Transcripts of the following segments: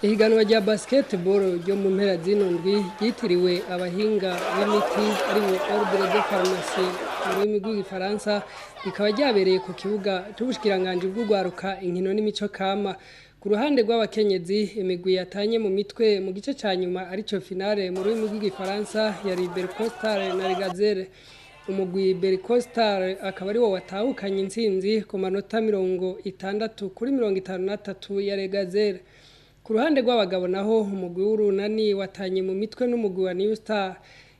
Ihiganwa rya basketball ryo mu mpera zino ndwi ryitiriwe abahinga b'imiti, aribo Ordre de Pharmacie mu rurimi rw'Igifaransa, rikaba ryabereye ku kibuga c'ubushikiranganji bw'urwaruka, inkino n'imico kama. Ku ruhande rw'abakenyezi, imigwi yatanye mu mitwe mu gice ca nyuma, arico finale mu rurimi rw'Igifaransa, yari Bercostar na Regazere. Umugwi Bercostar akaba ari wo watahukanye intsinzi ku manota 60 kuri 53 ya Regazere. Ku ruhande rw'abagabo naho, umugwi w'Urunani watanye mu mitwe n'umugwi wa New Star.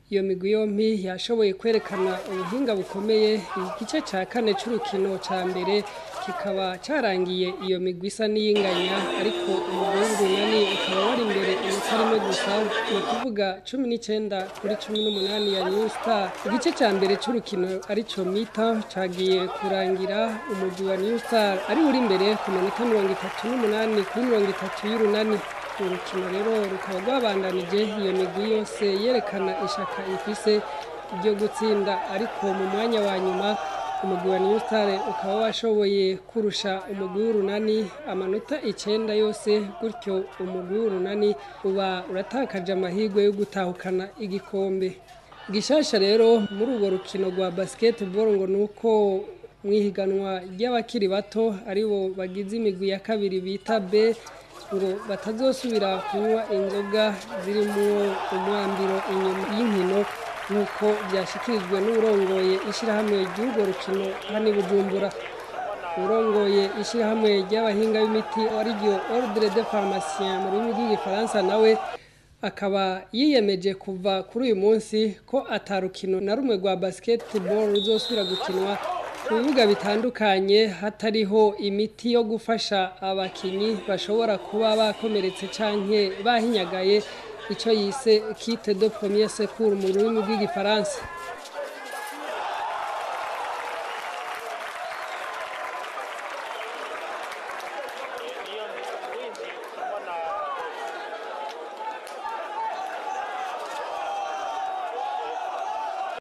Iyo migwi yompi yashoboye kwerekana ubuhinga bukomeye. Igice ca kane c'urukino ca mbere kikaba carangiye iyo migwi isa n'iyinganya, ariko umugwi w'Urunani ukaba wari imbere inota rimwe gusa, ni ukuvuga 19 kuri 18 ya New Star. Igice ca mbere c'urukino, arico mi-temps, cagiye kurangira umugwi wa New Star ari uri imbere ku manota 38 kuri 30 y'Urunani. Urukino rero rukaba rwabandanije iyo migwi yose yerekana ishaka ifise ryo gutsinda, ariko mu mwanya wa nyuma umugwi wa New Star ukaba washoboye kurusha umugwi w'Urunani amanota 9 yose, gutyo umugwi w'Urunani uba uratakaje amahirwe yo gutahukana igikombe. Gishasha rero muri urwo rukino rwa basketball ngo nuko mwihiganwa ry'abakiri bato, aribo bagize imigwi ya kabiri bita B, ngo batazosubira kunywa inzoga zirimo umwambiro inyuma y'inkino, nk'uko byashyikirijwe n'urongoye ishyirahamwe ry'urwo rukino hano i Bujumbura. Urongoye ishyirahamwe ry'abahinga b'imiti, ariryo Ordre de Pharmacien mu rurimi rw'Igifaransa, nawe akaba yiyemeje kuva kuri uyu munsi ko atarukino na rumwe rwa basketball ruzosubira gukinwa ku bibuga bitandukanye hatariho imiti yo gufasha abakinyi bashobora kuba bakomeretse canke bahinyagaye, ico yise kit de premier secours mu rurimi rw'Igifaransa.